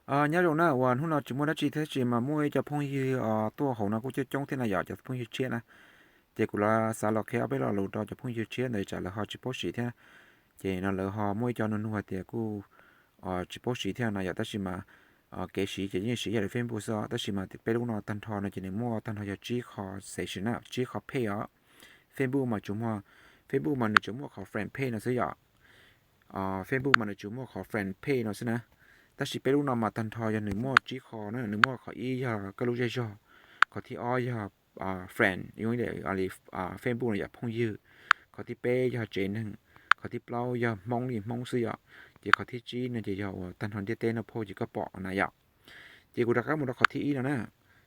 Nyob zoo na, uas hnub no tsis muaj dab tsi thiab tab sis mas muaj ib co phooj ywg tuaj hauv no kuj coob coob thiab na yom, cov phooj ywg tshiab na. Ces kuv los xav los qhia ob peb lo lus rau cov phooj ywg tshiab ntawd tsam lawv ho tsis paub siv thiab. Ces no lawv ho muaj ib co nug nug hais tias kuj tsis paub siv thiab no yom, tab sis mas kev siv ces yeej siv yog li Facebook xwb, tab sis mas peb lub no tag nrho no ces nws muaj tag nrho yog tsib qho section na, tsib qho page os. Facebook mas tsuas muaj, Facebook mas nws tsuas muaj qhov friend page no xwb yom. Facebook mas nws tsuas muaj qhov friend page no xwb na. Tab sis peb lub no mas tag nrho yog nws muaj tsib qho na, nws muaj qhov ib yog koj lub zej zog, qhov thib ob yog friend, ib li Facebook no yog phooj ywg, qhov thib peb yog tsev neeg, qhov thib plaub yog Hmoob li Hmoob xwb yom, ces qhov thib tsib no ces yog uas tag nrho ntiaj teb no phauj ces koj pom na yom. Ces kuv rov qab mus rau qhov thib ib no na.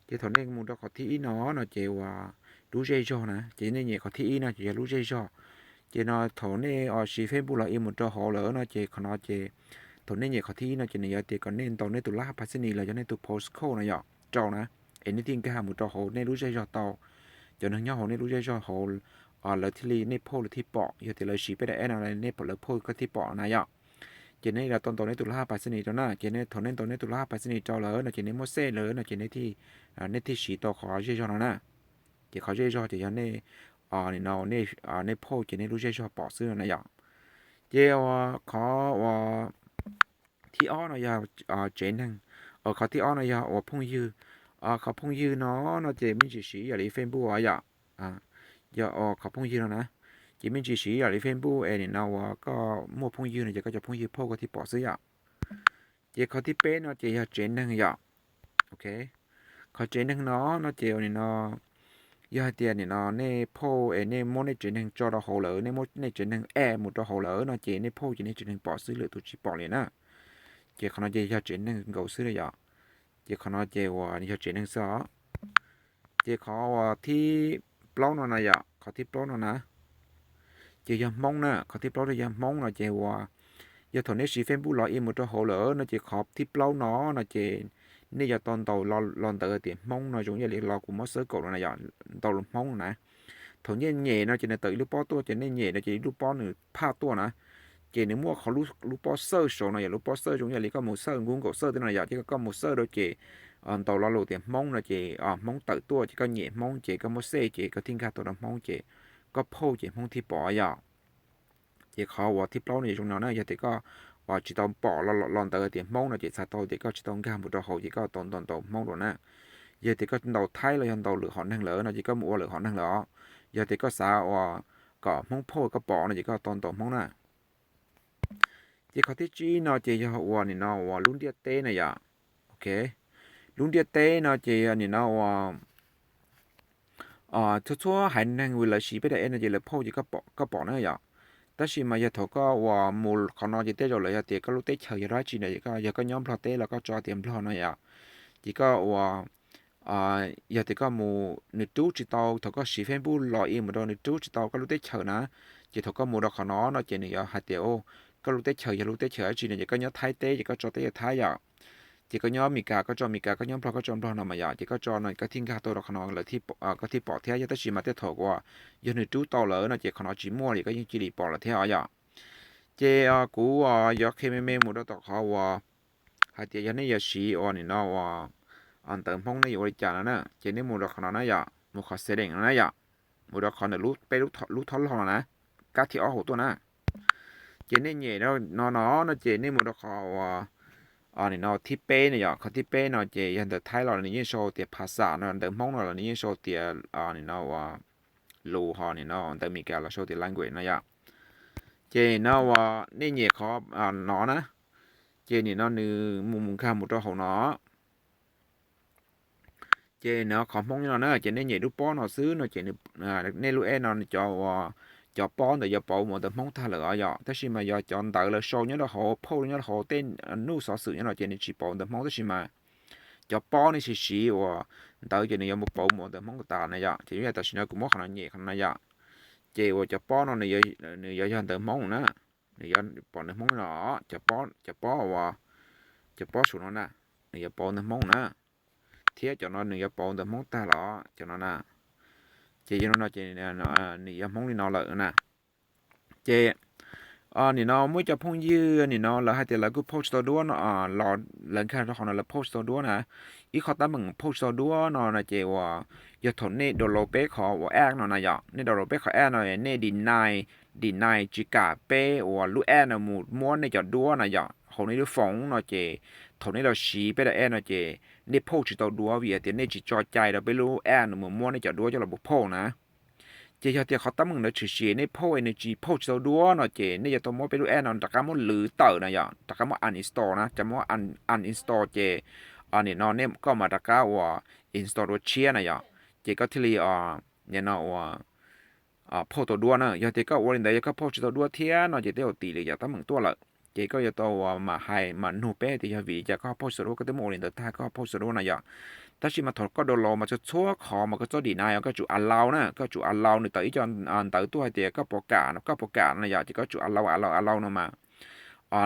Ces thaum nej mus rau qhov thib ib no no ces uas lub zej zog na, ces nej nyem qhov thib ib no ces yog lub zej zog. Ces no thaum nej siv Facebook log in mus rau hauv lawm no ces qhov no ces thaum nej nyem qhov thib ib no ces nws yuav tias kom nej ntaus nej tus lab hab pas xib nis los yog nej tus postcode no yom rau na, es nej thiaj nkag mus rau hauv nej lub zej zog tau. Cov neeg nyob hauv nej lub zej zog hauv lawv thiaj li, nej phauj lawv thiaj pom, yog tias lawv siv peb daim app no lawv phauj koj thiaj pom na yom. Ces nej los tau ntaus nej tus lab hab pas xib nis rau na, ces thaum nej ntaus nej tus lab hab pas xib nis rau lawm no ces nej muab save lawm no ces nej thiaj siv tau qhov zej zog no na. Ces qhov zej zog ces yog nej, no, nej phauj ces nej lub zej zog pom xwb no na yom. Ces qhov uas thib ob no yog tsev neeg, qhov thib ob no yog uas phooj ywg. Qhov phooj ywg no no ces me ntsis siv ib yam li Facebook os yom. Yog qhov phooj ywg no na, ces me ntsis siv ib yam li Facebook es nim no uas koj muaj phooj ywg no ces koj cov phooj ywg phauj koj thiaj pom xwb yom. Ces qhov thib peb no ces yog tsev neeg yom. Qhov tsev neeg no no ces nim no yog hais tias nim no nej phauj es nej muab nej tsev neeg tso rau hauv lawm, nej muab nej tsev neeg add mus rau hauv lawm no ces nej phauj ces nej tsev neeg pom xwb, lwm tus tsis pom li na. Ces qhov no ces yog tsev neeg nkaus xwb na yom. Ces qhov no ces uas yog tsev neeg xwb os. Ces qhov uas thib plaub no na yom, qhov thib plaub no na, ces yog Hmoob na, qhov thib plaub no yog Hmoob no ces uas yog thaum nej siv Facebook log in mus rau hauv lawm no ces qhov thib plaub no no ces nej yuav tau ntaus los ntawd tias Hmoob no zoo ib yam li los kuv muab xawb kaum no na yom, ntaus los Hmoob na. Thaum nej nyem no ces nws tawm ib lub pob tuaj, ces nej nyem no ces ib lub pob nws phaj tuaj na. Ces nws muaj qhov lub pob xawj saud no yom, lub pob xawj zoo ib yam li koj mus xawj Google xawj tej no yom, ces koj mus xawj rau ces ntaus lo lus tias Hmoob no ces Hmoob tawm tuaj, ces koj nyem Hmoob ces koj muab save ces koj thiaj nkag tau rau Hmoob ces koj phauj ces Hmoob thiaj pom yom. Ces qhov uas thib plaub no zoo no na, yog tias koj uas tsis tau pom los ntawd tias Hmoob no ces txhais tau tias koj tsis tau nkag mus rau hauv ces koj tau ntaus ntaus Hmoob rau na. Yog tias koj ntaus Thaib los yog ntaus lwm hom neeg lawm no ces koj mus ua lwm hom neeg lawm os. Yog tias koj xav uas kom Hmoob phauj koj pom no ces koj tau ntaus Hmoob na. Ces qhov thib tsib no ces yog uas nim no uas lub ntiaj teb na yom. Ok, lub ntiaj teb no ces yog nim no uas txhua txhua haiv neeg uas lawv siv peb daim app no ces lawv phauj ces koj pom na yom. Tab sis mas yog thaum koj uas mus qhov no ces tej zaum lawv yog tias koj lub teb chaws yog dab tsi na, yog koj nyob Nplog teb los koj tso tias Nplog no yom. Ces koj uas yog tias koj mus, nws rub tsis tau, thaum koj siv Facebook log in mus rau nws rub tsis tau koj lub teb chaws na. Ces thaum koj mus rau qhov no no ces nws yuav hais tias koj lub teb chaws yog lub teb chaws dab tsi no, ces koj nyob Thaib teb ces koj tso teb chaws Thaib yom. Ces koj nyob Meskas koj tso Meskas, koj nyob Nplog koj tso Nplog no mas yom, ces koj tso no koj thiaj nkag tau rau qhov no, koj thiaj pom thiab. Yog tab sis mas tej thaum uas yog nws rub tau lawm no ces qhov no tsis muaj li, koj yeej cia li pom lawm thiab os yom. Ces kuv yuav qhia me me mus rau tom qhov uas hais tias yog nej yuav siv uas nim no uas ntawv Hmoob nej yuav ua li cas no na, ces nej mus rau qhov no na yom, mus qhov setting no na yom, mus rau qhov ntawm peb lub thob log no na, kab thib ob hauv tuaj na. Ces nej nyem no no no ces nej mus rau qhov uas nim no thib peb na yom, qhov thib peb no ces yog ntawv Thaib los nws yeej sau tias phas xam no, ntawv Hmoob no los nws yeej sau tias nim no uas lus, ho nim no ntawv Meskas los sau tias language no yom. Ces no uas nej nyem qhov no na, ces nim no nws mus mus nkag mus rau hauv no. Ces no qhov Hmoob no na, ces nej nyem lub pob no xwb no ces nej lub app no cov uas cov pob ntawd yuav pauv mus ntawv Hmoob tag lawm os yom. Tab sis mas yog cov ntawv lawv sau nyob rau hauv, phauj nyob rau hauv, tej nuj xov xwm nyob no ces nws tsis pauv ntawv Hmoob, tab sis mas cov pob nej siv siv uas ntawd ces nws yuav mus pauv mus ntawv Hmoob tas na yom. Ces yog tam sim no kuv muab qhov no nyem qhov no na yom, ces uas cov pob no nws yuav yog ntawv Hmoob na, nws yuav pom ntawv Hmoob no, cov pob uas, cov pob saum no na, nws yuav pauv ntawv Hmoob na, thiab cov no nws yuav pauv ntawv Hmoob tag los cov no na. Ces yog no no ces nws yog Hmoob li no lawm na. Ces Nim no muaj ib co phooj ywg nim no lawv hais tias lawv kuj phauj tsis tau duab no los lawv nkag rau qhov no lawv phauj tsis tau duab na. Ib qhov teeb meem phauj tsis tau duab no no ces uas yog thaum nej download peb qhov uas app no na yom, nej download peb qhov app no nej deny, deny tsis kam peb uas lub app no mus muab nej cov duab na yom hauv nej lub phone no ces thaum nej los siv peb daim app no ces nej phauj tsis tau duab vim hais tias nej tsis tso cai rau peb lub app no mus muab nej cov duab coj los mus phauj na. Ces yog tias qhov teeb meem ntawd tshwm sim nej phauj es nws tsis phauj tsis tau duab no ces nej yuav tau muab peb lub app no rov qab muab lwv tawm na yom, rov qab muab uninstall na, rov muab uninstall ces nim no nej koj mam rov qab uas install dua tshiab na yom, ces koj thiaj li nim no uas phauj tau duab na. Yog tias koj ua li ntawd yog koj phauj tsis tau duab thiab no ces tej zaum tim lwm yam teeb meem tuaj lawm. Ces koj yuav tau uas mam hais mam nug peb tias yog vim li cas koj ho phauj tsis tau duab, koj twb muab ua li ntawd tag koj ho phauj tsis tau duab na yom. Tab sis mas thaum koj download mas txhua txhua qhov mas koj txhob deny, koj tsum allow na, koj tsum allow nws tawm ib co ntawv tuaj hais tias koj puas kam, koj puas kam no yom, ces koj tsum allow allow allow no mas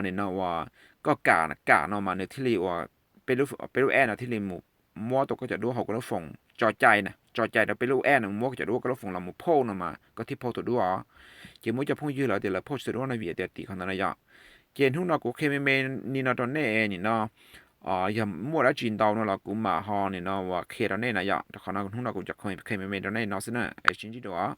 nim no uas koj kam kam no mas nws thiaj li uas peb lub app no thiaj li mus muab tau koj cov duab hauv koj lub phone, tso cai na, tso cai rau peb lub app no muab koj cov duab koj lub phone los mus phauj no mas koj thiaj phauj tau duab os. Ces muaj ib co phooj ywg lawv tias lawv phauj tsis tau duab no vim tias tim qhov ntawd na yom. Ces hnub no kuv qhia me me li no rau nej nim no, yog muaj dab tsi ntau no los kuv mam ho nim no uas qhia rau nej na yom, rau qhov no hnub no kuv cov qhia me me rau nej no xwb na, es sib ntsib dua.